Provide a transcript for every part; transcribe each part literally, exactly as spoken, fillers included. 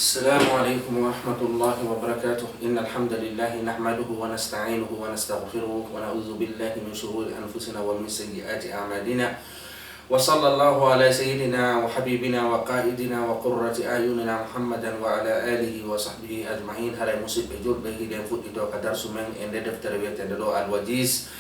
السلام عليكم ورحمة الله وبركاته. إن الحمد لله نحمده ونستعينه ونستغفره ونعوذ بالله من شرور أنفسنا ومن سيئات أعمالنا. وصلى الله على سيدنا وحبيبنا وقائدنا وقرة أعيننا محمدا وعلى آله وصحبه أجمعين. Haray musidɓe julɓe, hiɗen fuɗɗito ka darsu men e nde deftere wi'eteende ɗo Al-Wajiz.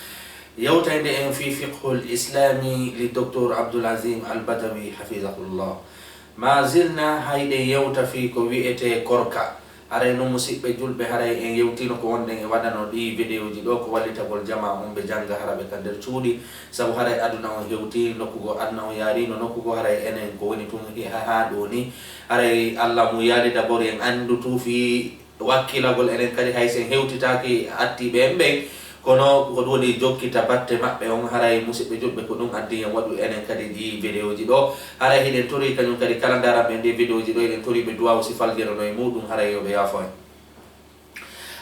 Yewtayde en fii fiqhul islami li Doktor Abdul Azim Al Badawi, hafidahullah. Ma zilna hayɗen yewta fii ko wi'etee korka. Haray non, musidɓe julɓe, haray en yewtiino ko wonɗen e waɗano ɗii videoji ɗo, ko wallitagol jamaa on ɓe jannga hara ɓe ka nder cuuɗi. Sabu haray aduna on hewti nokku goo, aduna on yaariino nokku goo, haray enen ko woni tun ha, ha ɗoo ni. Haray Alla mum yaali, d'abord en anndu tun fii wakkilagol enen kadi, hay si en hewtitaaki attiiɓe en ɓen, kono ko ɗum woni jokkita batte maɓɓe on, haray musidɓe julɓe, ko ɗum addi en waɗu enen kadi ɗii videoji ɗo. Haray hiɗen tori kañum kadi kala ndaranɓe ɗii videoji ɗo, hiɗen tori ɓe duwaawu si falgere no e muɗum, haray yo ɓe yaafo en.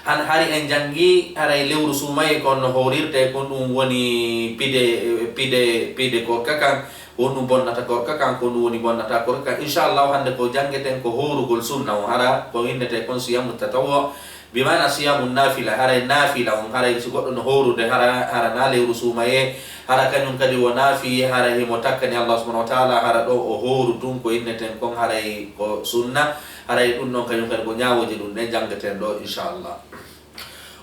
Han hari en janngi haray lewru suumayee kon no hoorirtee, ko ɗum woni pide, pide, pide korka kan, ko ɗum bonnata korka kan, ko ɗum woni bonnata korka kan. Inchallahu, hannde ko janngeten ko hoorugol sunna on, hara ko innetee kon siyamu tatawwu, bi maana siyamu naafila, haray naafila on, haray si goɗɗo no hoorude, hara, hara na lewru suumayee, hara kañum kadi wo naafi, hara himo takkani Allah subhanahu wa ta'ala, hara ɗo o hooru tun ko inneten kon, haray ko sunna, haray ɗum ɗon kañum kadi ko ñaawooje ɗum ɗen janngeten ɗo, inchallah.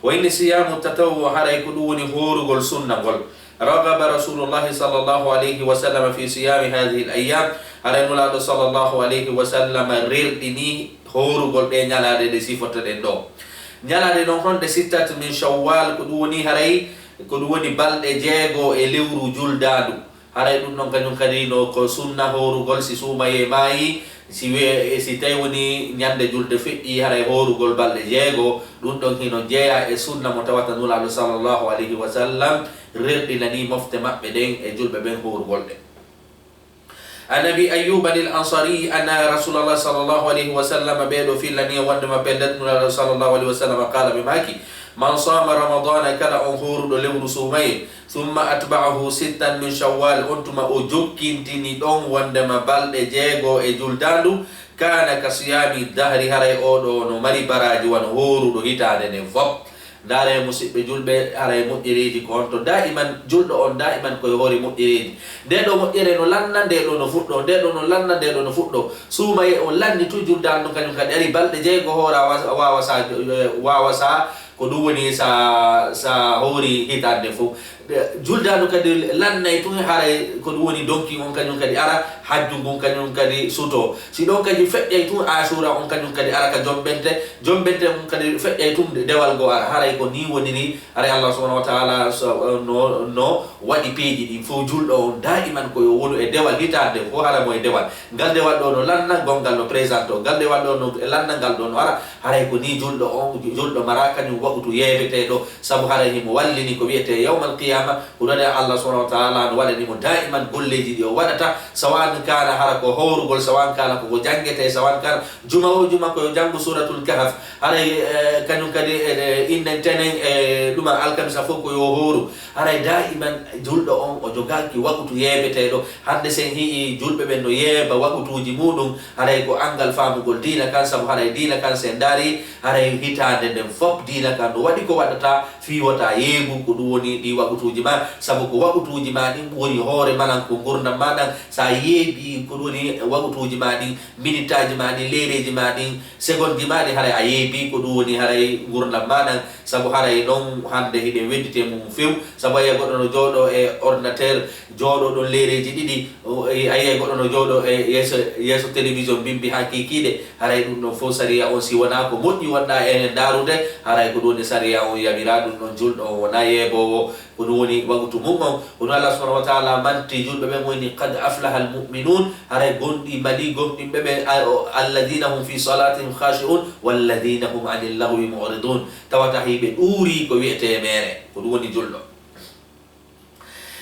Wa inni siyamu tatawwu, haray ko ɗum woni hoorugol sunna ngol. Ragaba Rasulullahi sallallahu alayhi wa sallam fi siyami hadhihi al-ayyam, haray Nulaaɗo sallallahu alayhi wa sallam rerɗini hoorugol ɗee ñalaaɗe ɗe sifotoɗen ɗo. Ñalaaɗe ɗon honɗe? Sittat min Shawwal, ko ɗum woni haray, ko ɗum woni balɗe jeego e lewru juldaandu. Haray ɗum ɗon kañum kadi no ko sunna hoorugol si suumayee maayi, si we-, si tawi woni ñande julde feƴƴi, haray hoorugol balɗe jeego, ɗum ɗon hino jeyaa e sunna mo tawata Nulaaɗo sallallahu alayhi wa sallam rerɗinanii mofte maɓɓe ɗen e julɓe ɓen hoorugol ɗe. An Abi Ayyuba al-Ansari anna Rasulallah sallallahu alayhi wa sallam, ɓee ɗoo fillanii wonndema pellet Nulaaɗo sallallahu alayhi wa sallam, qaala, ɓe maaki, man saama Ramadana, kala on hooruɗo lewru suumayee, summa atba'ahu sittan min Shawwal, on tuma o jokkintini ɗon wonndema balɗe jeego e juldaandu, kaana ka siyaami dahri, haray oo ɗoo no mari baraaji wano hooruɗo hitaande nden fof. Ndaaree, musiɓɓe julɓe, haray moƴƴereeji ko honto? Daa'iman, julɗo on daa'iman ko e hoore moƴƴereeji. Ndee ɗoo moƴƴere no lanna, ndee ɗoo no fuɗɗoo, ndee ɗoo no lanna, ndee ɗoo no fuɗɗoo. Suumayee on lanni tun juldaandu kañum kadi ari balɗe jeego hoora wa-, waawa sa, waawa sa, ko ɗum woni sa, sa hoori hitaande fof. Juldaandu kadi lannay tun, haray ko ɗum woni donki on kañum kadi ara, hajju ngun kañum kadi sutoo. Si ɗon kadi feƴƴay tun, Aasuura on kañum kadi ara ka jommbente, jommbente on kadi feƴƴay tun, dewal goo ara. Haray ko nii woniri, haray Allah subhanahu wa ta'ala so, no, no waɗi peeji ɗin fof. Julɗo on daa'iman ko yo wonu e dewal hitaande fof, hara mo e dewal. Ngal dewal ɗoo no lanna, gongal no présente o. Ngal dewal ɗoo no lanna, ngal ɗoo no ara. Haray ko nii julɗo on, julɗo mara kañum waqutu yeebeteeɗo, sabu haray himo wallini ko wi'etee yawmal qiyaama, ko ɗon e Allah subhanahu wa ta'ala no waɗani mo daa'iman golleeji ɗi o waɗata, sawan kaana hara ko hoorugol, sawan kaana ko ko janngetee, sawan kaana juma o juma ko yo janngu Suuratul Kahf, haray, eh, kañum kadi, eh, innen tenen, eh, ɗuma alkamisa fof ko yo hooru. Haray daa'iman julɗo on o jogaaki waqutu yeebeteeɗo. Hannde si en hi'i julɓe ɓen no yeeba waqutuuji muuɗum, haray ko anngal faamugol diina kan, sabu haray diina kan si en ndaari, haray hitaande nden fof diina kan no waɗi ko waɗata fii wota yeebu ko ɗum woni ɗi waqutuuji ma, sabu ko waqutuuji ma ɗin woni hoore manan ko ngurndan ma ɗan. Sa yeebii ko ɗum woni waqutuuji ma ɗin, minitaaji ma ɗin, leereeji ma ɗin, segonji ma ɗin, haray a yeebii ko ɗum woni haray ngurndan ma ɗan. Sabu haray non hannde hiɗen wedditee mum few. Sabu a yi'ay goɗɗo no jooɗoo e ordinateur, jooɗoo ɗon leereeji ɗiɗi, o, e, a yi'ay goɗɗo no jooɗoo e yeeso, yeeso télévision mbimbi haa kiikiiɗe. Haray ɗum ɗon fof sariya on, si wonaa ko moƴƴi wonɗaa e ndaarude, haray ko ɗum woni sariya on yamiraa ɗum ɗon. Julɗo on wonaa yeeboowo, ko ɗum woni waqutu mum on. Ko ɗum Allah subhanahu wa ta'ala manti julɓe ɓen, woni, "Qad aflaha al-mu'minun", haray gonɗi mali gomɗinɓe ɓen, a, o, "alladhina hum fi salatihim khashi'un, walladhina hum anil lahwi mu'ridun." Tawata hiɓe ɗuurii ko wi'etee meere, ko ɗum woni julɗo.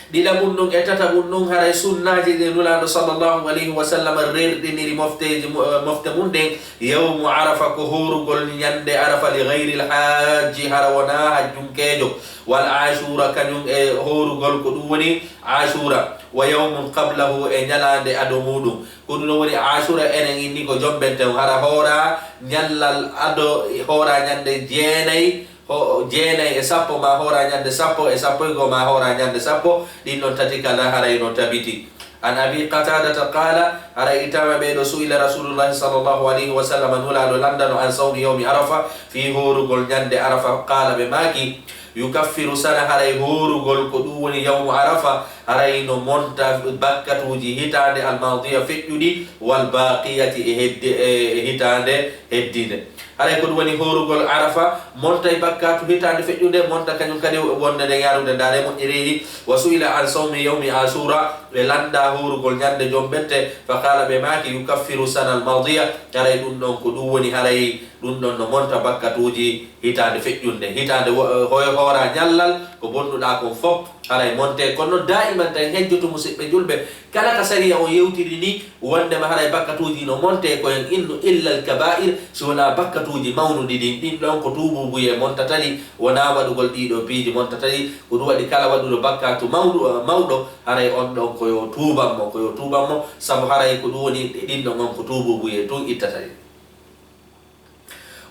Ɗiɗaɓun ɗun e tataɓun ɗun, haray sunnaaji ɗi Nulaaɗo sallallahu alayhi wa sallam rerɗiniri mofteeji mu-, eh, mofte mun ɗen, yawmu Arafa ko hoorugol ñande Arafa, li ghayril hajji, hara wonaa hajjunkeejo, wal Ashura, kañum e hoorugol ko ɗum woni Ashura, Wa yawmun qablahu, e ñalaande ado muuɗum. Ko ɗum woni Ashura, enen inni ko jombenten, hara hoora ñallal ado, hoora ñande jeenay, ho-, jeenay e sappo, ma hoora ñande sappo e sappo e goo, ma hoora ñande sappo, ɗin ɗon tati kala haray no tabiti. An Abi Qatadata qala, haray itama ɓe ɗo su'ila Rasulullahi sallallahu alayhi wa sallam, Nulaaɗo landano an sawmi yawmi Arafa, fii hoorugol ñande Arafa, qala ɓe maaki, yukaffiru sana, haray hoorugol ko ɗum woni yawmu Arafa, haray no monta bakkatuuji hitaande almaadiya feƴƴuɗi, wal baaqiyati e hedde, e, e hitaande heddiinde. Haray ko ɗum woni hoorugol Arafa, montay bakkatu hitaande feƴƴunde, monta kañum kadi wonde nde yaarude ndaare moƴƴereeji. Wa su'ila an sawmi yawmi Ashura, ɓe lannda hoorugol ñande jombente, fa qaala ɓe maaki, yukaffiru sana almaadiya, haray ɗum ɗon ko ɗum woni haray ɗum ɗon no monta bakkatuuji hitaande feƴƴunde. Hitaande wo-, hoy hoora ñallal, ko bonnuɗaa kon fof, haray monte. Kono noon daa'iman tawi hejjoto musidɓe julɓe, kala ka sariya on yewtiri ni, wondema haray bakkatuuji no monte ko en innu illal kabaa'ir, si wonaa bakkatuuji mawnuɗi ɗin, ɗin ɗon ko tuubuubuyee montata ɗi, wonaa waɗugol ɗiɗo piiji montata ɗi. Ko ɗum waɗi kala waɗuɗo bakkatu mawɗo, mawɗo, haray on ɗon ko yo tuuban mo, ko yo tuuban mo, sabu haray ko ɗum woni ɗin ɗon on ko tuubuubuyee tun ittata ɗi.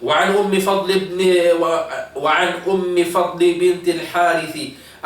وعن أم فضل بن، و، وعن أم فضل بنت الحارث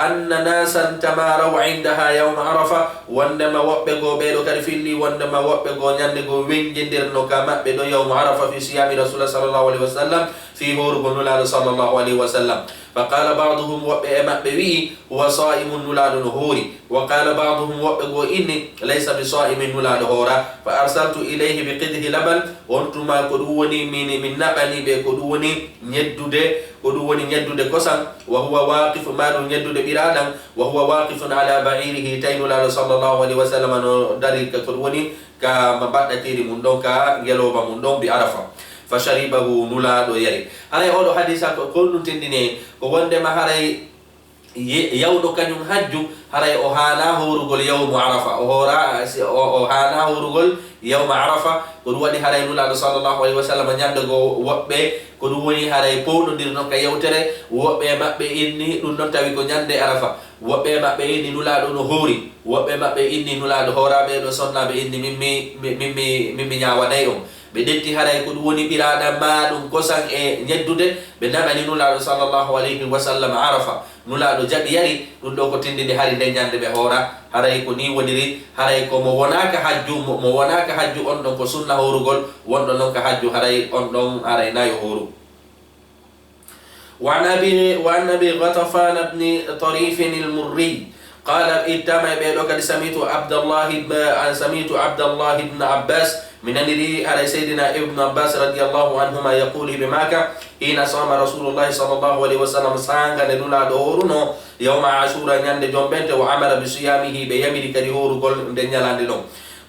أن ناسا تماروا عندها يوم عرفة، wondema woɓɓe goo ɓee ɗo kadi filli, wondema woɓɓe goo ñande goo wenjindirno ka maɓɓe ɗo yawmu Arafa fi siyaami Rasulullah sallallahu alayhi wa sallam, fii hoorugol Nulaaɗo sallallahu alayhi wa sallam. Fa qaala ba'duhum, woɓɓe e maɓɓe wi'i, huwa saa'imun, Nulaaɗo no hoori. Wa qaala ba'duhum, woɓɓe goo inni, laysa bi saa'imin, Nulaaɗo hoora. Fa arsaltu ilayhi bi qidhi laban, on tuma ko ɗum woni min, min naɓani ɓe ko ɗum woni ñeddude, ko ɗum woni ñeddude kosan, wa huwa waaqifu, maa ɗum ñeddude ɓiraaɗam, wa huwa waaqifun ala ba'iirihi, tawi Nulaaɗo sallallahu alayhi wa sallam no dari ka ko ɗum woni ka ma baɗɗatiiri mum ɗon, ka ngelooba mum ɗon, bi Arafa. Fa sharibahu, Nulaaɗo yari. Haray oo ɗoo hadiisa ko, ko ɗum tindinee, ko wondema haray ye-, yawɗo kañum hajju, haray o haanaa hoorugol yawmu Arafa. O hoora, si, o, o haanaa hoorugol yawma Arafa. Ko ɗum waɗi haray Nulaaɗo sallallahu alayhi wa sallam ñande goo woɓɓe, ko ɗum woni haray powɗondirno ka yewtere, woɓɓe e maɓɓe inni ɗum ɗon tawi ko ñande Arafa. Woɓɓe e maɓɓe inni Nulaaɗo no hoori. Woɓɓe e maɓɓe inni Nulaaɗo hoora, ɓee ɗoo sonnaaɓe inni min mi, mi, min mi, min mi ñaawanay on. Ɓe ƴetti haray ko ɗum woni ɓiraaɗam maa ɗum kosan e ñeddude, ɓe naɓani Nulaaɗo sallallahu alayhi wa sallam Arafa. Nulaaɗo jaɓi yari, ɗum ɗoo ko tindini hari nden ñande ɓe hoora, haray ko nii woniri, haray ko mo wonaaka hajju, mo, mo wonaaka hajju on ɗon ko sunna hoorugol, wonɗo non ka hajju haray on ɗon haray na yo hooru. وعن أبي، وعن أبي غطفان بن طريف المري قال، ittama e ɓee ɗoo kadi, سمعت عبد الله ب-، سمعت عبد الله بن عباس, mi naniri haray Seydina Ibnu Abbas radiyallahu anhuma yaqulu, hiɓe maaka, حين صام رسول الله صلى الله عليه وسلم, saanga nde Nulaaɗo hooruno, يوم عاشوراء, ñande jombente, وأمر بصيامه, ɓe yamiri kadi hoorugol nden ñalaande ɗon.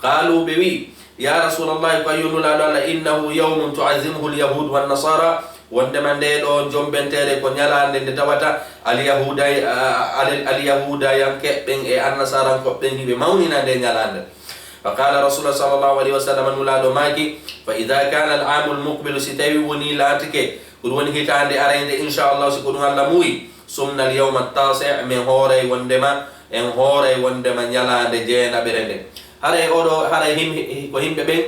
قالوا, ɓe wi'i, يا رسول الله, ko yo Nulaaɗo Allah, إنه يوم تعظمه اليهود والنصارى, wondema ndee ɗoo jombenteere ko ñalaande nde tawata Alyahuuda-, a-, al-, Alyahuudayankeeɓe ɓen e Annasaarankoɓe ɓen hiɓe mawnina ndee ñalaande. فقال رسول الله صلى الله عليه وسلم, Nulaaɗo maaki, فإذا كان العام المقبل, si tawii wonii laatike, ko ɗum woni hitaande araynde, إن شاء الله, si ko ɗum Allah muuyi, صمنا اليوم التاسع, men hooray wondema, en hooray wondema ñalaande jeenaɓere nden. Haray oo ɗoo, haray him-, ko yimɓe ɓen,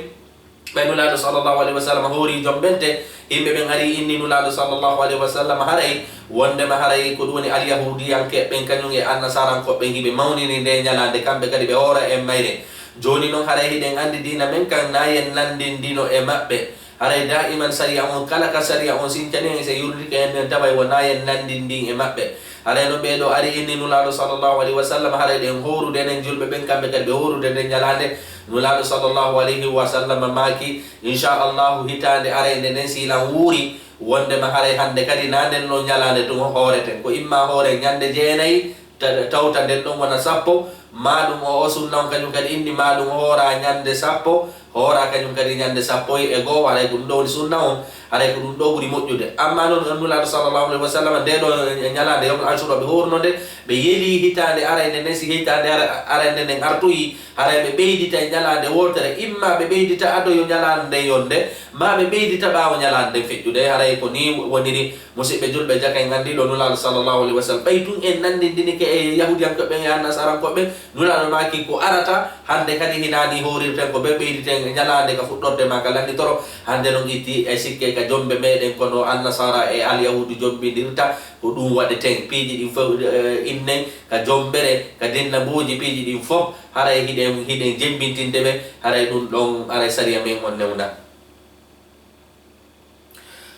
ɓay Nulaaɗo sallallahu alayhi wa sallam hoori jombente, yimɓe ɓen ari inni Nulaaɗo sallallahu alayhi wa sallam haray, wondema haray ko ɗum woni Alyahuudiyankeeɓe ɓen kañum e Annasaarankoɓe ɓen hiɓe mawnini ndee ñalaande, kamɓe kadi ɓe hoora en mayre. Jooni non haray hiɗen anndi diina men kan, na yen nanndindino e maɓɓe. Haray daa'iman sariya on, kala ka sariya on sincani en, si yurlike en nden taway wonaa yen nanndindin e maɓɓe. Haray no ɓee ɗoo ari inni Nulaaɗo sallallahu alayhi wa sallam, haray ɗen hoorude enen julɓe ɓen, kamɓe kadi ɓe hoorude nden ñalaande. Nulaaɗo sallallahu alayhi wa sallam maaki, "Inchallahu, hitaande araynde nden, si lan wuuri, wondema haray hannde kadi na nden ɗon ñalaande tun hooreten. Ko imma hooren ñande jeenayi, ta-, tawta nden ɗon wona sappo, maa ɗum o, o sunna on kañum kadi inni, maa ɗum hoora ñande sappo, hoora kañum kadi ñande sappo e goo, haray ko ɗum ɗo woni sunna on, haray ko ɗum ɗo ɓuri moƴƴude. Amma noon, Nulaaɗo sallallahu alayhi wa sallam, nde ɗo ñalaande yawmul ashura ɓe hoorno nde, ɓe yeli hitaande arayde nden, si hitaande ara-, arayde nden artoyi, haray ɓe ɓeydita e ñalaande wootere, imma ɓe ɓeydita ado yo ñalaande yonde, ma ɓe ɓeydita ɓaawo ñalaande nden feƴƴude. Haray ko nii woniri, musiɓɓe julɓe, jaka en anndi ɗo Nulaaɗo sallallahu alayhi wa sallam. Ɓay tun en nanndindinike e Yahuudiyankooɓe ɓen e Annasaarankooɓe ɓen, Nulaaɗo maaki ko arata, hannde kadi hinaa nii hoorirten, ko ɓe ɓeyditen e ñalaande ka fuɗɗorde maa ka lannditoro. Hannde non itti e sikke ka jombe meɗen, kono Annasaara e Alyahuudu jombindirta, ko ɗum waɗeten. Piiji ɗin fof, eh, innen ka jombere, ka dinna mbuuji, piiji ɗin fof, haray hiɗen, hiɗen jembintinde ɓe, haray ɗum ɗon, haray sariya men on newna.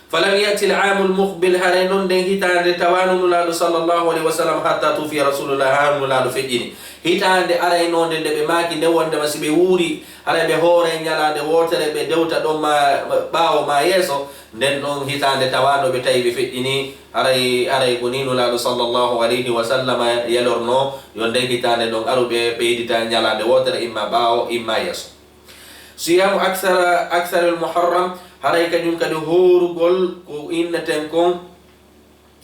Falam ya'ti al-aamul muqbil, haray non nden hitaande tawaano Nulaaɗo sallallahu alayhi wa sallam, hatta tuufiya Rasulullah, haa Nulaaɗo feƴƴini. Hitaande araynoonde nde ɓe maaki nde wondema si ɓe wuuri, haray ɓe hooray ñalaande wootere, ɓe dewta ɗon ma ɓaawo ma yeeso, nden ɗon hitaande tawaano ɓe tawi ɓe feƴƴini, haray, haray ko ni Nulaaɗo sallallahu alayhi wa sallam yalorno, yo nden hitaande ɗon aru ɓe ɓeydita ñalaande wootere, imma ɓaawo, imma yeeso. Siyaamu aksara, aksaril muharram, haray kañum kadi hoorugol ko inneten kon,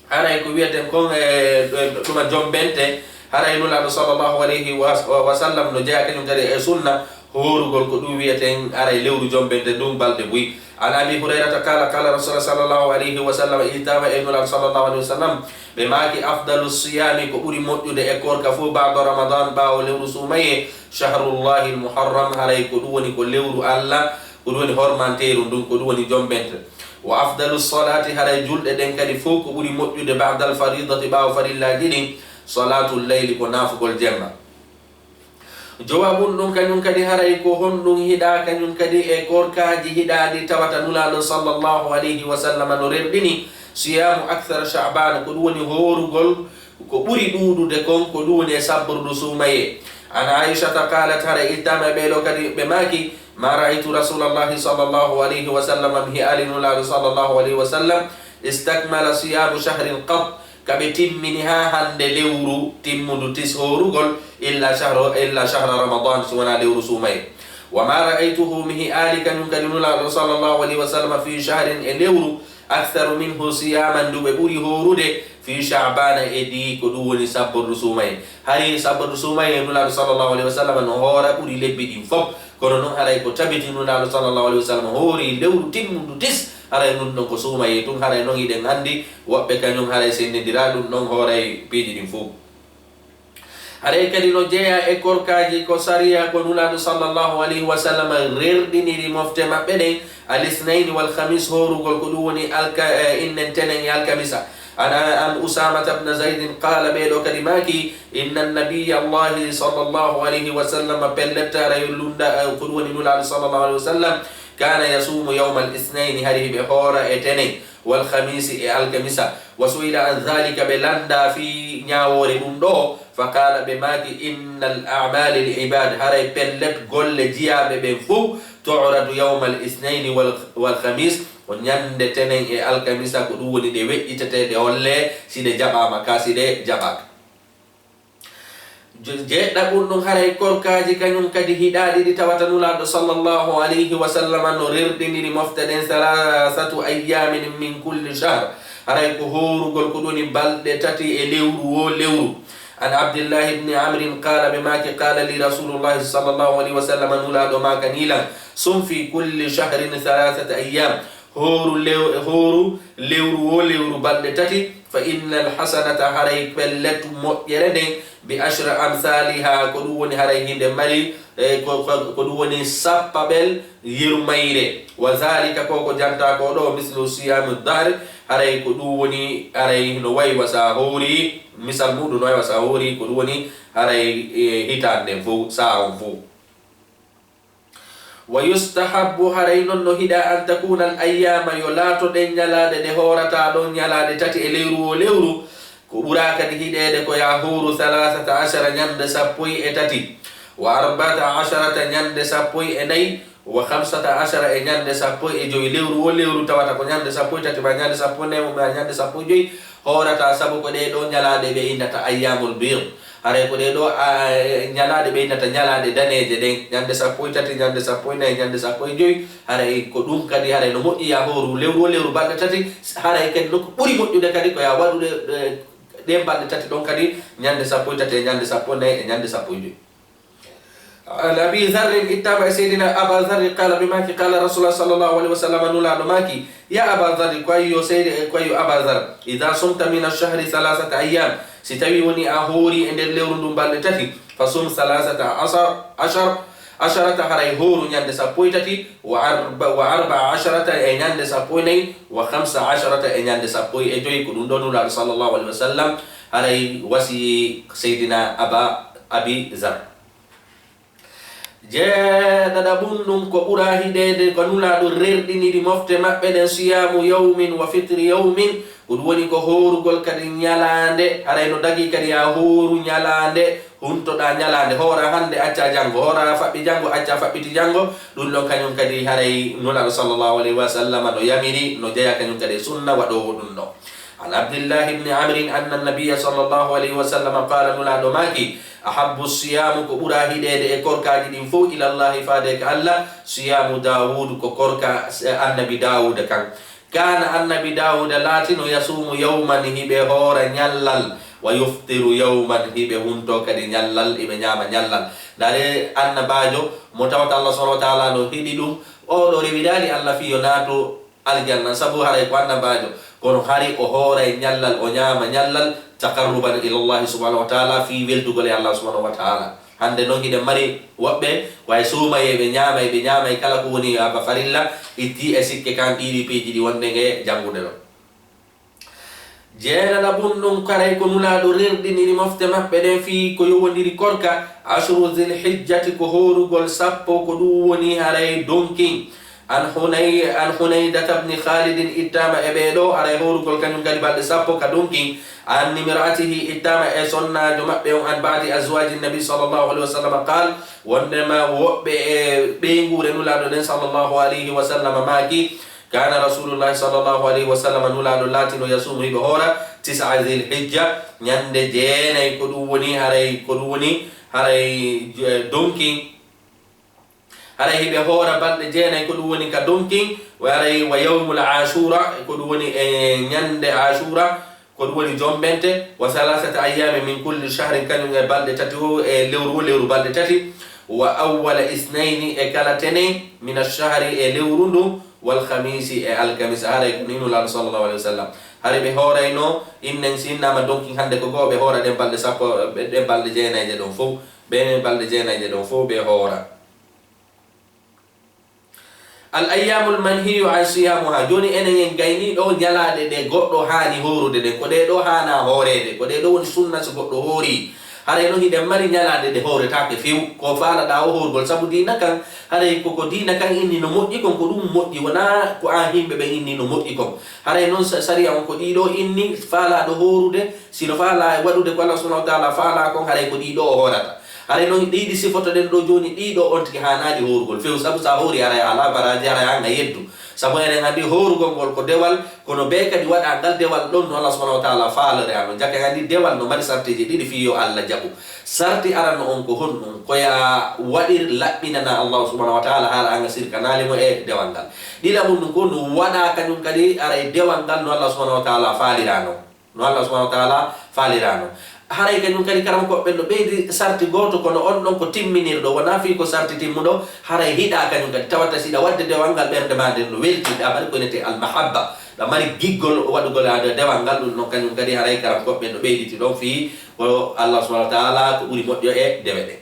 haray ko wiyeten kon e, e, ɗuma jombente, haray Nulaaɗo sallallahu alayhi wa, wa sallam no jeyaa kañum kadi e sunna, hoorugol ko ɗum wiyeten haray lewru jombente ndun balɗe buy. An Abi Hurayrata qaala, qaala Rasulullah sallallahu alayhi wa sallam, ittama e Nulaaɗo sallallahu alayhi wa sallam, ɓe maaki, afdalu siyaami, ko ɓuri moƴƴude e koorka fof, ba'da Ramadan, ɓaawo lewru suumayee, shahrullahi al-muharram, haray ko ɗum woni ko lewru Allah, ko ɗum woni hormanteeru ndun, ko ɗum woni jombente. Wa afdalu salaati, haray julɗe ɗen kadi fof ko ɓuri moƴƴude, ba'dal fariidati, ɓaawo farillaaji ɗin, salaatul layli, ko naafugol jemma. Jowaabun ɗun kañum kadi, haray ko honɗun hiɗaa kañum kadi e koorkaaji hiɗaaɗi tawata Nulaaɗo sallallahu alayhi wa sallam no rerɗini siyaamu akthara Sha'baan, ko ɗum woni hoorugol ko ɓuri ɗuuɗude kon, ko ɗum woni e sabbordu suumayee. An Aishata qaalat, haray ittama e ɓee ɗoo kadi ɓe maaki, ma ra'aytu Rasulallahi sallallahu alayhi wa sallam, mi hi'aali Nulaaɗo sallallahu alayhi wa sallam, istakmala siyaamu shahrin qat, ka ɓe timmini haa hannde lewru timmundu tis hoorugol, illa shahra, illa shahra Ramadan, si wonaa lewru suumayee. Wa ma ra'aytuhu, mi hi'aali kañum kadi Nulaaɗo sallallahu alayhi wa sallam, fi shahrin, e lewru, aktharu minhu siyaman, ndu ɓe ɓuri hoorude, fi Sha'bana, e ɗi ko ɗum woni sabbordu suumayee. Hari sabbordu suumayee Nulaaɗo sallallahu alayhi wa sallam no hoora ɓuri lebbi ɗin fof. Kono non haray ko tabiti Nulaaɗo sallallahu alayhi wa sallam hoori lewru timmundu tis, haray ɗum ɗon ko suumayee tun, haray non hiɗen anndi woɓɓe kañum haray senndindiraa ɗum ɗon hooray piiji ɗin fof. Haray kadi no jeyaa e koorkaaji ko sariya ko Nulaaɗo sallallahu alayhi wa sallam rerɗiniri mofte maɓɓe ɗen, al isnayni wal khamis, hoorugol ko ɗum woni alka-, eh, innen tenen e alkamisa. An, an Usaamata ibn Zaydin qaala, ɓee ɗoo kadi maaki, inna nabiyya Allahi sallallahu alayhi wa sallam, pellet haray lunda, eh, ko ɗum woni Nulaaɗo sallallahu alayhi wa sallam, kaana yasuumu yawmal isnayni, hari hiɓe hoora e tenen, wal khamisi, e alkamisa. Wa su'ila an dhalika, ɓe lanndaa fii ñaawoore ɗum ɗoo, fa qaala, ɓe maaki, innal a'maali li ibaad, haray pellet golle jiyaaɓe ɓen fof, tu'radu yawmal isnayni wal, wal khamis, ko ñande tenen e alkamisa, ko ɗum woni ɗe weƴƴitetee, ɗe hollee si ɗe jaɓaama ka si ɗe jaɓaaka. Je-, jeeɗɗaɓun ɗum haray koorkaaji kañum kadi hiɗaaɗi ɗi tawata Nulaaɗo sallallahu alayhi wa sallam no rerɗiniri mofte ɗen, thalathatu ayyaamin min kulli shahr, haray ko hoorugol ko ɗum woni balɗe tati e lewru woo lewru. An Abdillahi ibni Amrin qaala, ɓe maaki, qaala li Rasulullahi sallallahu alayhi wa sallam, Nulaaɗo maakani lan, sum fi kulli shahrin thalathata ayyaam, hooru lew-, hooru lewru woo lewru balɗe tati, fa innal hasanata, haray pellet moƴƴere nden, bi ashri amthaliha, ko ɗum woni haray hinde mari, e, ko, ko, ko ɗum woni sappaɓel yurmayre. Wa dhalika, ko ko jantaa ko ɗoo, mislu siyami dahr, haray ko ɗum woni, haray no waywa sa hoori, misal muɗum no waywa sa hoori, ko ɗum woni haray, e, hitaande nden fow, saa on fow. Wa yustahabbu, haray non no hiɗaa, an takuna al ayyama, yo laato ɗen ñalaaɗe ɗe hoorataa ɗon ñalaaɗe tati e lewru woo lewru, ko ɓuraa kadi hiɗeede ko yaa hooru thalathata ashara, ñande sappo e tati, wa arba'ata asharata, ñande sappo e nayi, wa khamsata ashara, e ñande sappo e jowi. Lewru woo lewru tawata ko ñande sappo e tati, ma ñande sappo e nayi, ma ñande sappo e jowi hoorataa, sabu ko ɗee ɗoo ñalaaɗe ɓe innata ayyamul biid. Haray ko ɗee ɗoo, a, e, ñalaaɗe ɓeydata ñalaaɗe daneeje ɗen, ñande sappo e tati, ñande sappo e nayi, ñande sappo e jowi. Haray ko ɗum kadi, haray no moƴƴi ya hooru lewru o lewru balɗe tati, haray kadi no ko ɓuri moƴƴude kadi ko ya waɗude, e, ɗeen balɗe tati ɗon kadi, ñande sappo e tati e ñande sappo e nayi e ñande sappo e jowi. عن أبي ذر, ittaama e Seydina Aba Dharr, قال, ɓe maaki, قال رسول الله صلى الله عليه وسلم, Nulaaɗo maaki, يا أبا ذر, ko ayyo Seydi, ko ayyo Aba Dhar, إذا صمت من الشهر ثلاثة أيام, si tawii woni a hoori e nder lewru ndun balɗe tati, فصم ثلاثة عشر، عشر، عشرة, haray hooru ñande sappo e tati, وأرب-، وأربع عشرة, e ñande sappo e nayi, وخمس عشرة, e ñande sappo e jowi. Ko ɗum ɗoo Nulaaɗo صلى الله عليه وسلم haray wasiyii Seydina Aba, Abi Dhar. Jeeɗaɗaɓun ɗun ko ɓura hiɗeede ko Nulaaɗo rerɗiniri mofte maɓɓe ɗen, صيام يوم وفطر يوم, ko ɗum woni ko hoorugol kadi ñalaande, haray no dagii kadi ya hooru ñalaande, huntoɗaa ñalaande, hoora hannde, accaa janngo, hoora faɓɓi janngo, accaa faɓɓiti janngo. Ɗum ɗon kañum kadi haray Nulaaɗo صلى الله عليه وسلم no yamiri, no jeyaa kañum kadi e sunna waɗoowo ɗum ɗon. عن عبد الله بن عمرو أن النبي صلى الله عليه وسلم قال, Nulaaɗo maaki, أحب الصيام, ko ɓura hiɗeede e korkaaji ɗin fow, إلى الله, faade ka Alla, صيام داود, ko korka, eh, Annabi Daawuda kan. كان, Annabi Daawuda laatino, يصوم يوما, hiɓe hoora ñallal, ويفطر يوما, hiɓe huntoo kadi ñallal, hiɓe ñaama ñallal. Ndaaree annabaajo mo tawata Alla subhanahu wa taala no hiɗi ɗum, oo ɗoo rewiraali Alla fii yo naatu aljanna, sabu haray ko annabaajo, kono hari o hooray ñallal, o ñaama ñallal, تقربا إلى الله سبحانه وتعالى, fii weldugol e Alla subhanahu wa taala. Hannde non hiɗen mari woɓɓe ko hay suumayee, ɓe ñaamay, ɓe ñaamay kala ko woni aba farilla, itti e sikke kan ɗiɗi piiji ɗi wonɗen e janngude ɗon. Jeenaɗaɓun ɗun, haray ko Nulaaɗo rerɗiniri mofte maɓɓe ɗen fii ko yowondiri korka, عشر ذي الحجة, ko hoorugol sappo, ko ɗum woni haray donkin. عن حني-، عن حنيدة بن خالد, ittaama e ɓee ɗoo, haray hoorugol kañum kadi balɗe sappo ka donkin. عن امرأته, ittaama e sonnaajo maɓɓe on, عن بعض أزواج النبي صلى الله عليه وسلم قال, wondema woɓɓe e ɓeynguure Nulaaɗo nden صلى الله عليه وسلم maaki, كان رسول الله صلى الله عليه وسلم, Nulaaɗo laatino, يصوم, hiɓe hoora, تسع ذي الحجة, ñande jeenay, ko ɗum woni haray, ko ɗum woni haray, eh, donkin. Haray hiɓe hoora balɗe jeenay, ko ɗum woni ka donkin, haray ويوم عاشوراء, ko ɗum woni e ñande Ashura, ko ɗum woni jombente, وثلاثة أيام من كل شهر, kañum e balɗe tati o, e lewru o lewru balɗe tati, وأول اثنين, e kala tene, من الشهر, e lewru ndun, والخميس, e alkamisa. Haray ko nii Nulaaɗo صلى الله عليه وسلم. Haray ɓe hoorayno, innen si innama donkin hannde ko go'o, ɓe hoora ɗen balɗe sappo, ɓe, ɗen balɗe jeenayje ɗon fow, ɓe balɗe jeenayje ɗon fow ɓe hoora. الأيام المنهي عن صيامها. Jooni enen en gaynii ɗoo ñalaaɗe ɗe goɗɗo haani hoorude ɗen. Ko ɗee ɗoo haanaa hooreede. Ko ɗee ɗoo woni sunna si goɗɗo hoori. Haray non hiɗen mari ñalaaɗe ɗe hooretaake few. Ko faalaɗaa o hoorugol sabu diina kan. Haray ko ko diina kan inni no moƴƴi kon, ko ɗum moƴƴi. Wonaa ko an yimɓe ɓen inni no moƴƴi kon. Haray non sa-, sariya on ko ɗii ɗoo inni, faalaaɗo hoorude, si no faalaa e waɗude ko Allah subhanahu wa ta'ala faalaa kon, haray ko ɗii ɗoo o hoorata. Haray non ɗii ɗi sifotoɗen ɗoo jooni, ɗii ɗoo on tigi haanaaɗi hoorugol few, sabu sa hoori haray a alaa baraaji, haray an a yeddu. Sabu eɗen anndi hoorugol ngol ko dewal, kono bee kadi waɗaa ngal dewal ɗon no Allah subhanahu wa ta'ala faalori, ano jaka en anndi dewal no mari sartiiji ɗiɗi fii yo Allah jaɓu. Sarti arano on ko honɗum? Ko ya waɗir laɓɓinana Allah subhanahu wa ta'ala haala an a sirkanaali mo e dewal ngal. Ɗiɗaɓum ɗum ko no waɗaa kañum kadi haray dewal ngal no Allah subhanahu wa ta'ala faalirano. No Allah subhanahu wa ta'ala faalirano. Haray kañum kadi karamokooɓe ɓen no ɓeydi sarti gooto, kono on ɗon ko timminirɗo, wonaa fii ko sarti timmuɗo, haray hiɗa kañum kadi. Tawata si hiɗa waɗde dewal ngal ɓernde maa nden no welti, ɗa mari ko inete al mahabba, ɗa mari giggol waɗugol a dewal ngal, ɗum ɗon kañum kadi haray karamokooɓe ɓen no ɓeyditi ɗon fii ko Allah subhanahu wa ta'ala ko ɓuri moƴƴo e dewe ɗen.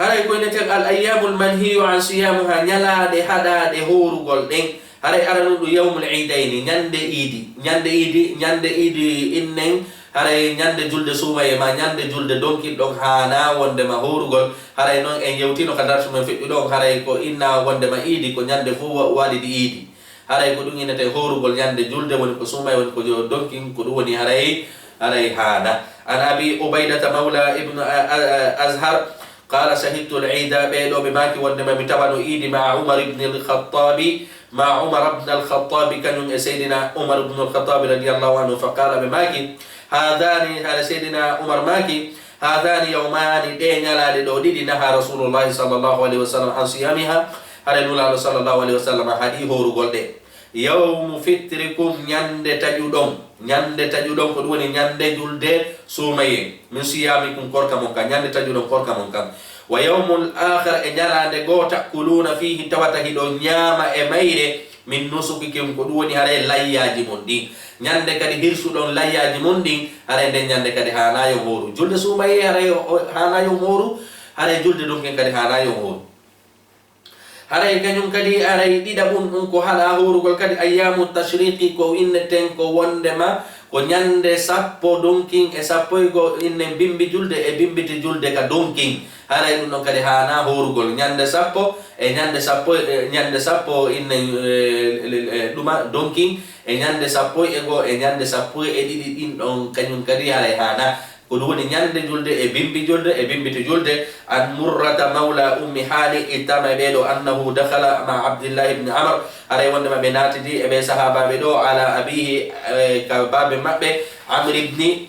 Haray ko ineten al ayyamul manhiyu an siyamuha, ñalaaɗe haɗaaɗe hoorugol ɗen. Haray aranun ɗum yawmul iidayni, ñande iidi. Ñande iidi, ñande iidi innen, haray ñande julde suumaye ma ñande julde donkil ɗon haanaa wondema hoorugol. Haray non en yewtino ka darsu men feƴƴuɗo on, haray ko inna wondema iidi ko ñande fof wa-, waɗi ɗi iidi. Haray ko ɗum innete hoorugol ñande julde, woni ko suumay, woni ko jo-, donkin, ko ɗum woni haray, haray haana. An Abi Ubaydata mawla Ibnu A-, A-, A-, Azhar, qala, shahidtu al-iida, ɓee ɗoo ɓe maaki wondema mi tawano iidi ma'a Umar ibn al-Khattabi, ma'a Umar ibn al-Khattabi, kañum e Seydina Umar ibn al-Khattabi radiyallahu anhu, fa qala, ɓe maaki, Haadani, hara Seydina Umar maaki, haadani yawmani, ɗe ñalaaɗe ɗo ɗiɗi, naha Rasulullahi sallallahu alayhi wa sallam an siyamiha, hara Nulaaɗo sallallahu alayhi wa sallam haɗi horugol ɗe. Yawmu fitrikum, ñande taƴuɗon, ñande taƴuɗon, ko ɗum woni ñande julde suumaye, min siyamikum, korka mon kan, ñande taƴuɗon korka mon kan. Wa yawmul akhar, e ñalaande goo, ta'kuluna fihi, tawata hiɗon ñaama e mayre, min nusukikum, ko ɗum woni haray layyaaji mon ɗin. Ñande kadi hirsuɗon layyaaji mon ɗin, haray nden ñande kadi haanaa yo hooru. Julde suumaye haray o, o, haanaa yo hooru, haray julde ɗum ken kadi haanaa yo hooru. Haray kañum kadi, haray ɗiɗaɓun ɗum ko haɗa hoorugol kadi ayyamu tashriqi, ko inneten ko wondema ko ñande sappo donkin e sappo e goo, innen bimbi julde e bimbiti julde ka donkin. Haray ɗum ɗon kadi haanaa hoorugol. Ñande sappo e ñande sappo, e ñande sappo innen, e, e, e, ɗuma donkin, e ñande sappo e goo e ñande sappo e ɗiɗi ɗin ɗon, kañum kadi haray haanaa. Ko ɗum woni ñande julde e bimbi julde e bimbiti julde. An Murrata mawla Ummi Hani, ittama e ɓee ɗo, annahu dakhala ma Abdillahi ibn Amr, haray wondema ɓe naatidi e ɓee sahaabaaɓe ɗo, ala abihi, e, ka baabe maɓɓe, Amr ibn,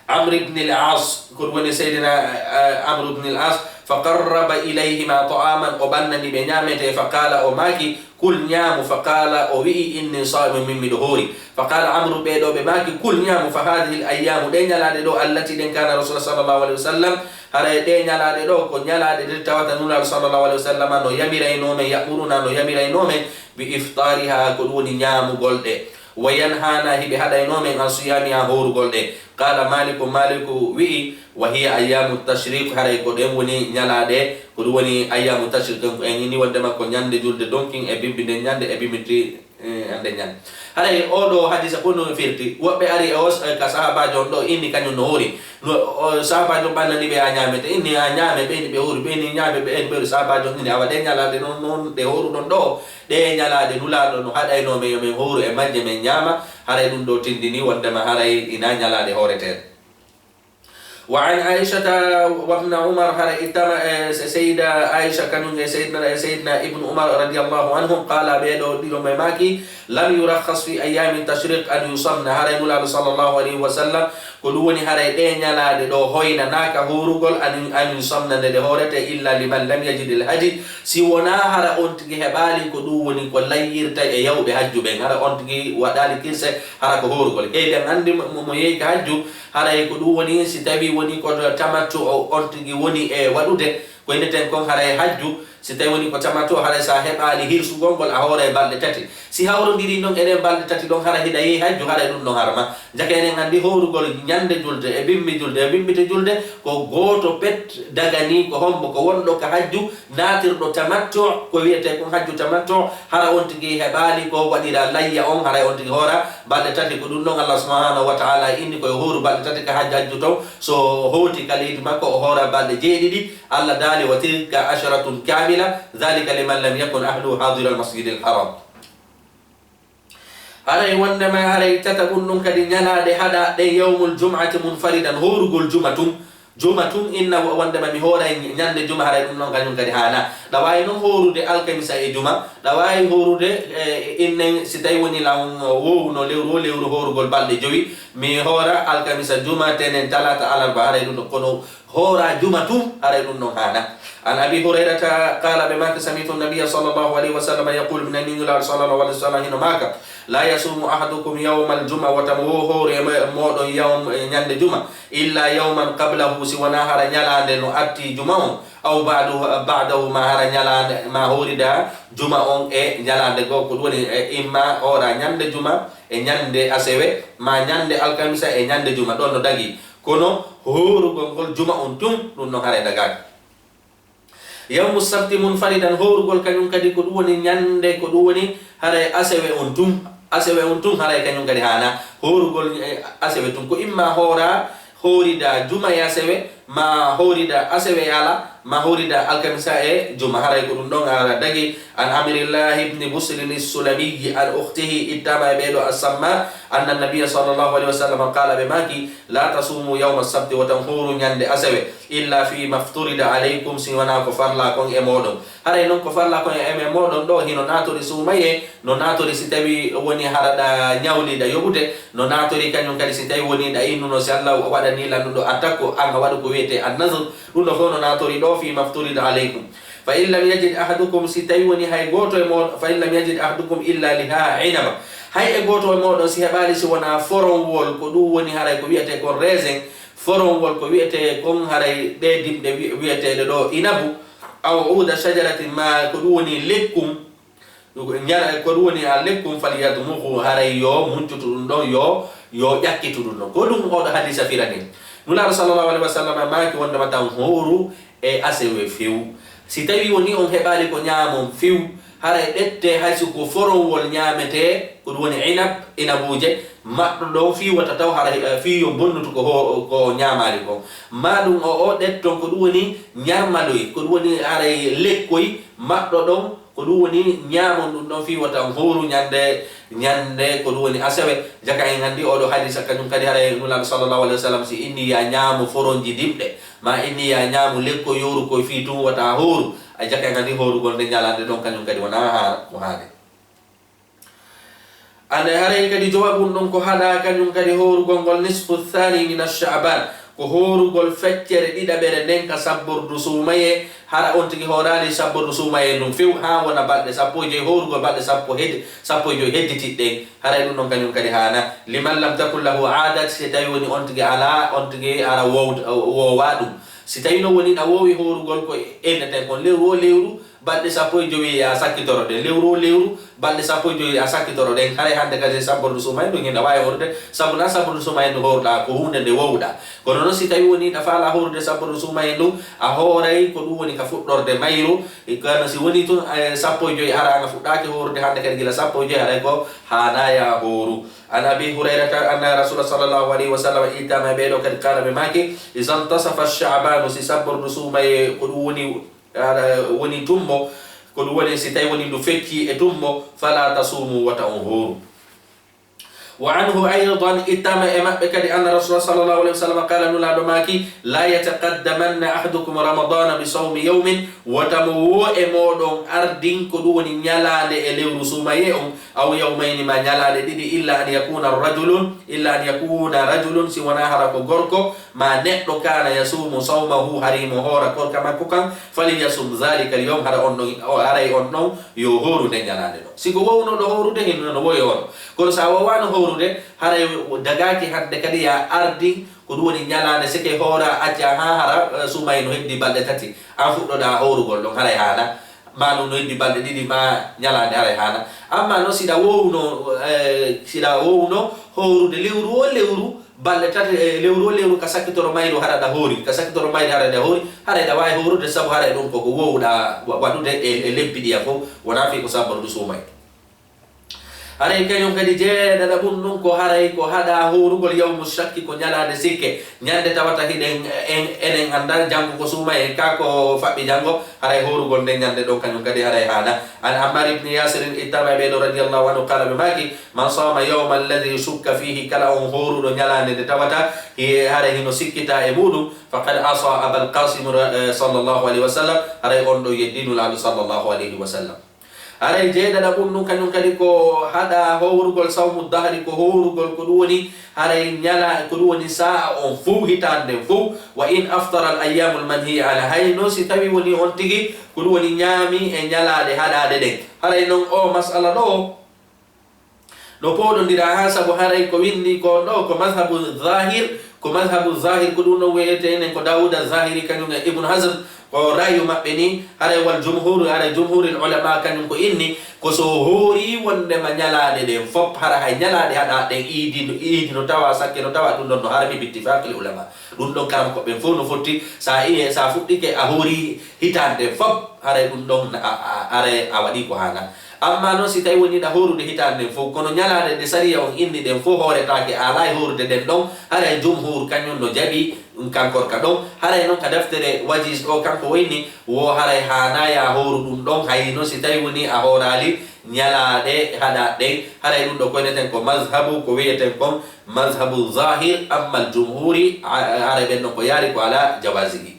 Amr ibn al-As, ko ɗum woni Seydina, e, Amr ibn al-As, fa qarraba ilayhima ta'aman, o ɓannani ɓe ñaamete, fa qala, o maaki, kul, ñaamu. Fa qala, o wi'i, inni sa'imun, min miɗo hoori. Fa qala Amru, ɓee ɗo ɓe maaki, kul, ñaamu, fa hadhihi al ayyamu, ɗe ñalaaɗe ɗo, allati, ɗen, kana Rasul sallallahu alayhi wa sallam, haray ɗe ñalaaɗe ɗo ko ñalaaɗe ɗe tawata Nulaaɗo sallallahu alayhi wa sallam no yamiraynoo men, ya'muruna, no yamiraynoo men, bi iftariha, ko ɗum woni ñaamugol ɗe, wa yanhana, hiɓe haɗaynoo men, an siyamiha, hoorugol ɗe. Qala Maliku, Maliku wi'i, wa hiya ayyamu tashriq, haray ko ɗen woni ñalaaɗe, ko ɗum woni ayyamu tashriq, en ini wondema ko ñande julde donkin e bimbi nden ñande e bimbiti, e, ande ñande. Haray oo ɗoo hadisa ko no firti, woɓɓe ari e o, e, ka sahaabaajo on ɗoo, inni kañum no hoori. No, o, sahaabaajo on ɓannani ɓe, a ñaamete, inni a ñaame, ɓe ini ɓe hoori, ɓe ini ñaame, ɓe ini ɓe hoori, sahaabaajo on inni, awa ɗe ñalaaɗe non, non ɗe hooruɗon ɗoo, ɗe ñalaaɗe Nulaaɗo no haɗaynoo men yo men hooru e majje men ñaama, haray ɗum ɗoo tindini wondema haray ina ñalaaɗe hooreteeɗe. Wa an Aishata wa ibn Umar, haray ittama e se-, Seyda Aisha kañum e Seydina, e Seydina Ibn Umar radiyallahu anhum, qala, ɓee ɗoo ɗiɗo ɓe maaki, lam yurakhkhas fi ayyami tashriq an yusamna, haray Nulaaɗo sallallahu alayhi wa sallam, ko ɗum woni haray ɗee ñalaaɗe ɗoo hoynanaaka hoorugol an, an yusamna nde ɗe hoorete, illa liman lam yajid al hadi, si wonaa hara on tigi heɓaali ko ɗum woni ko layyirta e yawɓe hajju ɓen, hara on tigi waɗaali kirse, hara ko hoorugol. Eɗen anndi mo, mo, mo yehi ka hajju, haray ko ɗum woni, si tawi woni ko tamattu o, on tigi woni e waɗude, ko inneten kon haray hajju, si tawi woni ko tamattu o, haray sa heɓaali hirsugol ngol, a hooray balɗe tati. Si hawrondiri non e ɗen balɗe tati ɗon, hara hiɗa yehi hajju, haray ɗum ɗon harma. Jaka eɗen anndi hoorugol ñande julde, e bimbi julde, e bimbite julde, ko gooto pet daganii ko hombo, ko wonɗo ka hajju, naatirɗo tamattu, ko wiyetee kon hajju tamattu, hara on tigi heɓaali ko waɗira layya on, haray on tigi hoora balɗe tati. Ko ɗum ɗon Allah subhanahu wa ta'ala inni ko yo hooru balɗe tati ka hajju, hajju ton. So hooti ka leydi makko, o hoora balɗe jeeɗiɗi. Allah daali, wa tilka asharatun kamila, dhalika liman lam yakun ahluhu hadira al masjidil haram. Haray wondema haray tataɓun ɗum kadi ñalaaɗe haɗaaɗe yawmul jum'ati munfaridan, hoorugol juma tun. Juma tun inna wo-, wondema mi hooray ñande juma, haray ɗum ɗon kañum kadi haana. Ɗa waawi non hoorude alkamisa e juma, ɗa waawi hoorude, e, innen si tawi woni lan wowuno lewru o lewru hoorugol balɗe jowi, mi hoora alkamisa, juma, tenen, talata, alarba, haray ɗum ɗon. Kono hoora juma tun, haray ɗum ɗon haana. An Abi Hurayrata qala, ɓe maaki, sami'tu nabiyya sallallahu alayhi wa sallam yaqulu, mi nani Nulaaɗo sallallahu alayhi wa sallam hino maaka, la yasumu ahadukum yawmal juma, wota mo wo hooru e mo-, mooɗon yawm-, e ñande juma, illa yawman qablahu, si wonaa hara ñalaande no atti juma on, aw ba'dahu, ba'dahu, ma hara ñalaande, ma hoorida juma on e ñalaande goo, ko ɗum woni, e, imma hoora ñande juma e ñande asewe, ma ñande alkamisa e ñande juma, ɗon no dagi. Kono hoorugol ngol juma on tun, ɗum non haray dagaaka. Yawmu sabti munfaridan, hoorugol kañum kadi ko ɗum woni ñande, ko ɗum woni haray asewe on tun, asewe on tun haray kañum kadi haana. Hoorugol, e, asewe tun ko imma hoora, hoorida juma e asewe, ma howrida asewe e ala, ma howrida alkamisa e juma. Haray ko ɗum ɗon ara dagi. An Amrillahi ibni Busrin Sulamiyi an ukhtihi, ittama e ɓeeɗo Assamma, anna Nabiya sallallahu alayhi wa sallam qala, ɓe maaki, la tasumu yawma sabti, watan howru ñande asewe, illa fi mafturida alaykum, si wona ko farla kon e moɗon. Haray non ko farla kon e men moɗon ɗo, hino natori suumaye, no natori si tawi woni hara ɗa ñawliɗa yoɓude, no natori kañum kadi si tawi woni ɗa innuno, si Allah waɗani lanɗuɗo attaque, an a waɗu ko wiyete annazr, ɗum ɗo fof no natori ɗo fi mafturida alaykum. Fa in lam yajid ahadukum, si tawi woni hay gooto e moɗon, fa in lam yajid ahadukum illa liha inaba, hay e gooto e moɗon si heɓaali si wona foronwol, ko ɗum woni haray ko wiyete kon raisin, foronwol ko wiyete kon haray ɗe dimɗe wi-, wiyeteɗe ɗo inabu, aw uda shajaratin, ma ko ɗum woni lekkum, ñara, ko ɗum woni a lekkum, fal yadmuhu, haray yo muncutu ɗum ɗon, yo, yo ƴakkitu ɗum ɗon. Ko ɗum oɗo hadisa firani. Nulaaɗo sallallahu alayhi wa sallam maaki wondema tan howru e asewe few. Si tawi woni on heɓaali ko ñaamon few, haray ɗette hay si ko foronwol ñaamete, ko ɗum woni inab, inabuuje, maɗɗo ɗon fii wata taw haray, eh, fii yo bonnutu ko ho-, ko ñaamaali kon. Ma ɗum o, o ɗetton ko ɗum woni ñarmaloy, ko ɗum woni haray lekkoy, maɗɗo ɗon, ko ɗum woni ñaamon ɗum ɗon fii wata on howru ñande, ñande ko ɗum woni asewe. Jaka en anndi oɗo hadisa kañum kadi haray Nulaaɗo sallallahu alayhi wa sallam si inni ya ñaamu foronji dimɗe, ma inni ya ñaamu lekko yoru koy fii tun wata howru. Ay jaka en anndi howrugol nde ñalande ɗon kañum kadi wona ha-, ko haade. Ande haray kadi jowabun ɗon ko haɗa kañum kadi howrugol ngol nisfu thani min ash-Sha'ban, ko howrugol feccere ɗiɗaɓere nden ka sabbordu suumaye, hara on tigi hooraali sabbordu suumaye ndun few ha wona balɗe sappo e joy, howrugol balɗe sappo hed-, sappo e joy hedditiɗɗen. Haray ɗum ɗon kañum kadi haana. Liman lam takun lahu adat, si tawi woni on tigi ala, on tigi ara wowd-, wowa ɗum. Si tawi no woni ɗa wowi howrugol ko enneten kon lewru o lewru, balɗe sappo e jowi a sakkitoro ɗen. Lewru o lewru, balɗe sappo e jowi a sakkitoro ɗen. Haray hande kadi sabbordu suumaye ndun hinɗa wawi howrude, sabu na sabbordu suumaye ndun howruɗa ko hunde nde wowɗa. Kono non si tawi woni ɗa faala howrude sabbordu suumaye ndun, a hooray ko ɗum woni ka fuɗɗorde mayru. E kono si woni tun, eh, sappo e jowi hara anga fuɗɗaki howrude hande kadi gila sappo e jowi haray ko haanaya howru. An Abi Hurayrata anna Rasula sallallahu alayhi wa sallam ittama e ɓeeɗo kadi kala ɓe maaki, iza ntasafa Sha'banu, si sabbordu suumaye ko ɗum woni aɗa woni tummo, ko ɗum woni si tawi woni ndu fecci e tummo, fala tasumu, wata on hooru. Wa anhu aydan, ittama e maɓɓe kadi, anna Rasula sallallahu alayhi wa sallam qala, Nulaaɗo maaki, la yataqaddamanna ahadukum Ramadana bi sawmi yawmin, wata mo wo e moɗon ardin ko ɗum woni ñalaande e lewru suumaye on, aw yawmayni, ma ñalaande ɗiɗi, illa an yakuna rajulun, illa an yakuna rajulun, si wona hara ko gorko, ma neɗɗo kana yasumu sawmahu, hari mo hoora korka makko kan, falyasum zalika al-yawm, hara on ɗon, o aray on ɗon, yo hooru nde ñalaande ɗon. Si ko wowno ɗo hoorude, hino no wowi on. Kono sa wowano hoorude, haray dagaki hande kadi ya ardi, ko ɗum woni ñalaande seke hoora acca ha hara, eh, suumay no heddi balɗe tati. An fuɗɗoɗa hoorugol ɗon, haray haana. Ma ɗum no heddi balɗe ɗiɗi ma ñalaande haray haana. Amma no siɗa wowno, eh, siɗa wowno hoorude lewru o lewru, balɗe tati, eh, lewru o lewru ka sakkitoro mayru haɗa ɗa hoori, ka sakkitoro mayru haɗa ɗa hoori, haray ɗa waawi hoorude sabu haray ɗum koko wowɗa wa-, waɗude e, e lebbi ɗiya fof, wonaa fii ko sabbordu suumay. Haray kañum kadi jeeɗaɗa ɓun ɗum ko haray ko haɗa hoorugol yawmu shakki ko ñalaande sikke, ñande tawata hiɗen en, enen annda janngo ko suumay en ka ko faɓɓi janngo, haray hoorugol nden ñande ɗon kañum kadi haray haana. An Ammar ibn Yasirin ittama e ɓeeɗo radiyallahu anhu qala ɓe maaki, man sama yawma alladhi shukka fihi, kala on hooruɗo ñalaande nde tawata hi-, haray hino sikkita e muɗum, faqad asa Abal Qasim ra-, eh, sallallahu alayhi wa sallam, haray on ɗo yeddi Nulaaɗo sallallahu alayhi wa sallam. Haray jeeɗaɗa ɓun ɗum kañum kadi ko haɗa howrugol sawmu dahri, ko howrugol ko ɗum woni haray ñala, ko ɗum woni sa'a on fow, hitaande nden fow. Wa in aftara al ayyamul manhiya anha, hay non si tawi woni on tigi ko ɗum woni ñaami e ñalaaɗe haɗaaɗe ɗen. Haray non o mas'ala ɗo no pooɗondira ha sabu haray ko winndi ko ɗo ko mazhabu zahir, ko mazhabu zahir ko ɗum ɗon wiyete enen ko Dawuda Zahiri kañum e Ibn Hazm. Ko ra'yu maɓɓe ni, haray wal jumhur, haray jumhuril ulama kañum ko inni, ko so hoori wondema ñalaaɗe ɗen fop, hara hay ñalaaɗe haɗa ɗen iidi, iidi no tawa, sakke no tawa, ɗum ɗon no harmi bittifaqil ulama. Ɗum ɗon karam ko ɓen fof no fotti, sa iye, sa fuɗɗike a hoori hitaande fop, haray ɗum ɗon na-, a, a, haray a waɗi ko haana. Amma noon si tawi woni ɗa hoorude hitaande nden fof, kono ñalaaɗe ɗe sariya on inni ɗen fof hooretaake, a alaa e hoorude ɗen ɗon, haray jumhur kañum no jaɓi Ɗum kan korka ɗon, haray non ka deftere Wajiz ɗo, kanko woyni wo haray haanaya hooru ɗum ɗon, hay non si tawi woni a hooraali ñalaaɗe haɗa ɗen, haray ɗum ɗo koyneten ko mazhabu, ko wiyeten kon mazhabu zahir, amma al jumhuri, a-, haray ɓen non ko yaari ko ala jawazihi.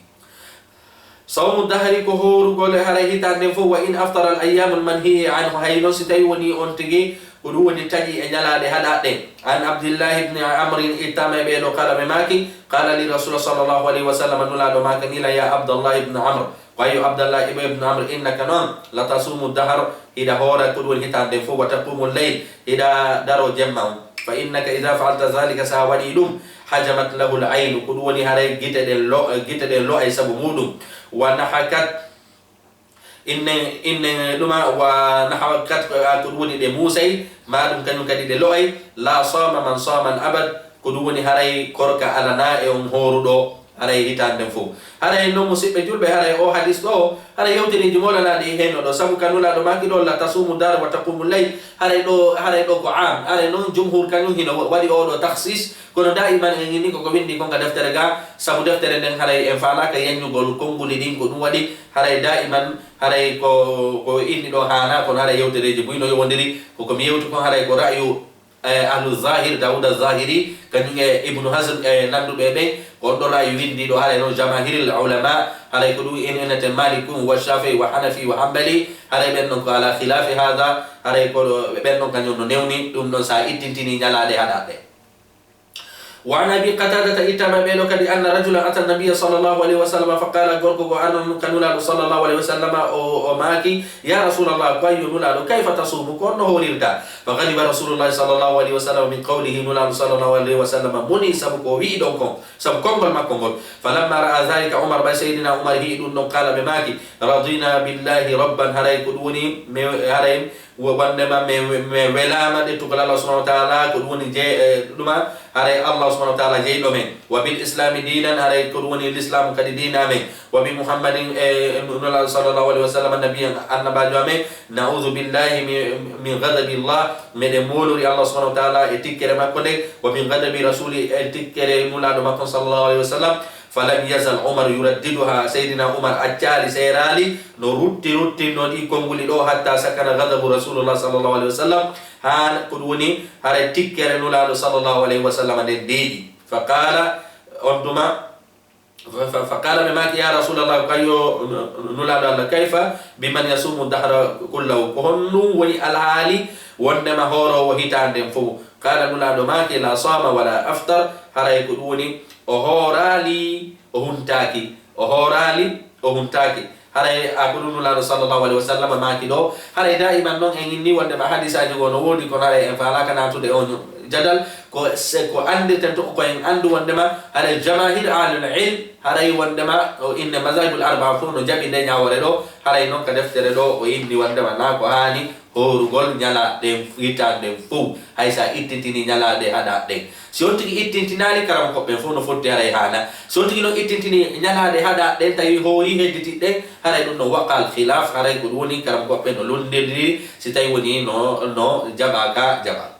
Sawmu dahri ko hoorugol e haray hitaande nden fof, wa in aftara al ayyamul manhiyi anhu, hay non si tawi woni on tigi ko ɗum woni taƴi e ñalaaɗe haɗa ɗen. An Abdillahi ibn Amrin ittama e ɓeeɗo kala ɓe maaki, qala li rasul sallallahu alayhi wa sallam, nulaaɗo maaka nila, ya Abdallah ibn Amr, ko ayo Abdallah ibn, ibn Amr, innaka non la tasumu dahar, hiɗa hoora ko ɗum woni hitaande nden fof, wa taqumu leyl, hiɗa daro jemma on. Fa innaka ida faalta zalika, sa waɗi ɗum, hajamat lahu l aynu, ko ɗum woni haray gite ɗen lo-, gite ɗen lo'ay sabu muɗum. Wa nahakat, inne, inne ɗuma, wa nahakat, ko, a, ko ɗum woni ɗe muusay, ma ɗum kañum kadi ɗe lo'ay. La sama man sama al abad, ko ɗum woni haray korka alana e on hooruɗo, haray hitaande nden fof. Haray non, musiɓɓe julɓe, haray o hadis ɗo, haray yewtereeji molanaaɗi e henno ɗo, sabu ka nulaaɗo maaki ɗo, la tasumu dar wa taqumu leyl, haray ɗo, haray ɗo ko am, haray non jumhur kañum hino wa-, waɗi oɗo takhsis, kono daiman en inni ko ko windi kon ka deftere ga, sabu deftere nden haray en faalaaka yanñugol konnguli ɗin, ko ɗum waɗi haray daiman, haray ko, ko inni ɗo haana, kono haray yewtereeji buy no yowondiri, ko ko mi yewti kon haray ko ra'yu, eh, ahlu zahir, Dawuda Zahiri, kañum e Ibnu Hazm e nanduɓe ɓen, ko on ɗo ra'yu windi ɗo, haray non jamahiril ulama, haray ko ɗum en inneten Malikun wa Shafi'i wa Hanafi wa Hanbali, haray ɓen non ko ala khilafi hadha, haray ko ɗo ɓen non kañum no newni, ɗum ɗon sa ittintini ñalaaɗe haɗa ɗe. Wa an Abi Qatadata ittama ɓeeɗo kadi, anna rajulan ata Nabiyya sallallahu alayhi wa sallam fa qala, gorko go arno ka Nulaaɗo sallallahu alayhi wa sallam, o, o maaki, ya Rasulallah, ko ayo Nulaaɗo, kayfa tasumu, ko honno hoorirta? Fa ghadiba Rasulullahi sallallahu alayhi wa sallam min qawlihi, Nulaaɗo sallallahu alayhi wa sallam muni sabu ko wi'i ɗon kon, sabu konngol makko ngol. Falamma ra'a dhalika Umar, ɓay Seydina Umar hi'i ɗum ɗon, qala, ɓe maaki, radina billahi rabban, haray ko ɗum woni, mi, haray Wo-, wonndema mi, mi welaama ɗettugol Allah subhanahu wa ta'ala, ko ɗum woni je-, e, ɗuma, haray Allah subhanahu wa ta'ala jeyɗo men. Wa bil islami diinan, haray ko ɗum woni lislaamu kadi diina men. Wa bi Muhammadin, e, e, Nulaaɗo sallallahu alayhi wa sallam, nabiyyan, annabaajo amen. Na'udhu billahi mi-, min ghadabi Allah, meɗen moolori Allah subhanahu wa ta'ala e tikkere makko nden. Wa min ghadabi rasuli, e tikkere Nulaaɗo makko sallallahu alayhi wa sallam. Falam yazal Umar yuraddiduha, Seydina Umar accaali, seeraali, no rutti ruttinno ɗi konnguli ɗo, hatta sakana ghadabu Rasulullah sallallahu alayhi wa sallam, haa ko ɗum woni haray tikkere Nulaaɗo sallallahu alayhi wa sallam nden deeƴi. Fa qala, on tuma, fa, fa, fa qala, ɓe maaki, ya Rasulallah, ko ayo Nulaaɗo Allah, kayfa biman yasumu dahra kullahu, ko honɗum woni alhaali wonndema hooroowo hitaande nden fof? Qala, Nulaaɗo maaki, la sama wala aftar, haray ko ɗum woni o hooraali, o huntaaki, o hooraali, o huntaaki. Haray a ko ɗum Nulaaɗo sallallahu alayhi wa sallam maaki ɗo. Haray daiman non en inni wonndema hadisaaji goo no woodi, kono haray en faalaaka naatude on jadal. Ko se, ko anndirten to, ko en anndu wonndema haray jamahir ahlul ilm, haray wonndema o inne mazahibul arba'a fof no jaɓi nde ñaawoore ɗo. Haray non ka deftere ɗo o inni wonndema na ko haani hoorugol ñalaaɗe ɗen, hitaande nden fow, hay so a ittintini ñalaaɗe haɗa ɗen. Si on tigi ittintinaali, karamokooɓe ɓen fow no fotti haray haana. Si on tigi non ittintini ñalaaɗe haɗa ɗen, tawi hoori hedditi ɗen, haray ɗum no waqal khilaf, haray ko ɗum woni karamokooɓe ɓen no lonndiriri, si tawi woni no, no jaɓaaka jaɓal.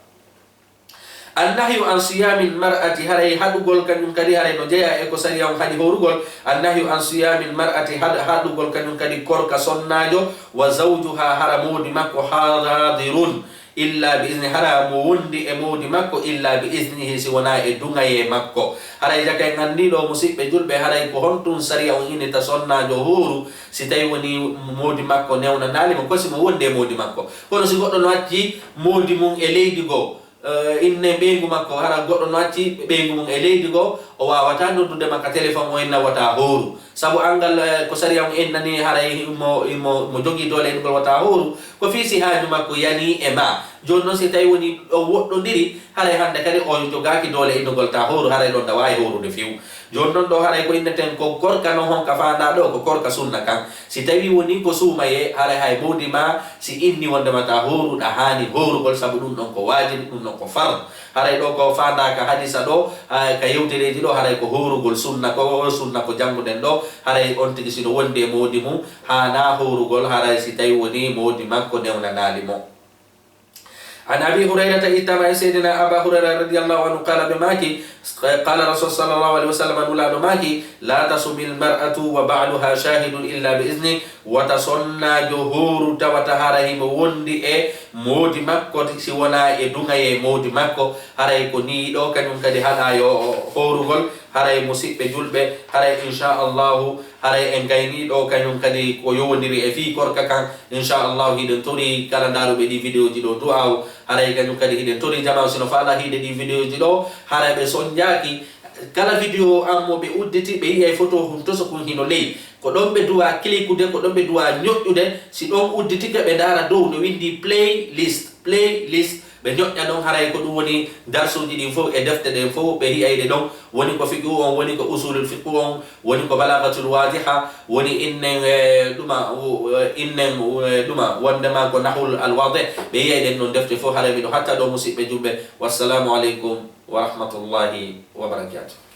Annahyu an siyamil mar'ati, haray haɗugol kañum kadi, haray no jeyaa e ko sariya on haɗi hoorugol. Annahyu an siyamil mar'ati, haɗ-, haɗugol kañum kadi korka sonnaajo, wa zawjuha, hara moodi makko, hadirun, illa bi izni, hara mo wondi e moodi makko, illa bi iznihi, si wonaa e duŋayee makko. Haray jaka en anndii ɗo, musiɓɓe julɓe, haray ko honɗum sariya on innita sonnaajo hooru, si tawi woni moodi makko newnanaali mo, ko si mo wondi e moodi makko. Kono si goɗɗo no acci moodi mum e leydi goo, eh, inne ɓeyngu makko, hara goɗɗo no acci ɓeyngu mum e leydi goo, o waawataa noddude ma ka téléphone, o inna wata hooru. Sabu anngal, eh, ko sariya on innani, haray mo, mo, mo jogii doole innugol wata hooru, ko fii si haaju makko yanii e ma. Jooni non, si tawi woni ɗon woɗɗondiri, haray hannde kadi o jogaaki doole innugol ta hooru, haray ɗon ɗa waawi hoorude few. Jooni non ɗo haray ko inneten ko korka non, honka faandaa ɗo, ko korka sunna kan. Si tawi woni ko suumayee, haray hay moodi ma si inni wonndema ta hooru, ɗa haani hoorugol, sabu ɗum ɗon ko waajibi, ɗum ɗon ko fardu. Haray ɗo ko faandaa ka hadisa ɗo, hay ka yewtereeji ɗo, haray ko hoorugol sunna, ko sunna ko jannguɗen ɗo, haray on tigi si no wondi e moodi mum, haanaa hoorugol, haray si tawi woni moodi makko newnanaali mo. An Abi Hurayrata, ittama e Seydina Aba Hurayra radiyallahu anhu, qala, ɓe maaki, qala Rasul sallallahu alaihi wasallam, Nulaaɗo maaki, la tasumil mar'atu wa ba'luha shahidun illa bi izni. Wata sonnaajo hooru tawata hara himo wondi e moodi makko, si wona e duŋayee moodi makko. Haray ko nii ɗo kañum kadi haɗaayo hoorugol. Haray musiɓɓe julɓe, haray insha Allahu, haray en gaynii ɗo kañum kadi ko yowondiri e fii korka kan. Insha Allahu hiɗen tori kala ndaaruɓe ɗi vidéo ji ɗo du'aawu. Haray kañum kadi hiɗen tori jamaa sino faala hiide ɗi vidéo ji ɗo, haray ɓe sonjaaki. Kala vidéo an mo ɓe udditi, ɓe yi'ay photo hun toso kun hino ley. Ko ɗon ɓe duwa cliqueude, ko ɗon ɓe duwa ñoƴƴude. Si ɗon udditike, ɓe ndaara dow no windi playlist, playlist. Ɓe ñoƴƴa ɗon, haray ko ɗum woni darsuuji ɗin fof e defte ɗen fof, ɓe hi'ay ɗe ɗon. Woni ko fiqhu on, woni ko usulul fiqhu on, woni ko balagatul wadiha, woni innen, eh, ɗuma, eh, innen, eh, ɗuma, wondema ko nahwul al wadih. Ɓe yi'ay ɗen ɗon defte fof, haray miɗo hatta ɗo musiɓɓe julɓe. Wassalamu aleykum wa rahmatullahi wa barakatuh.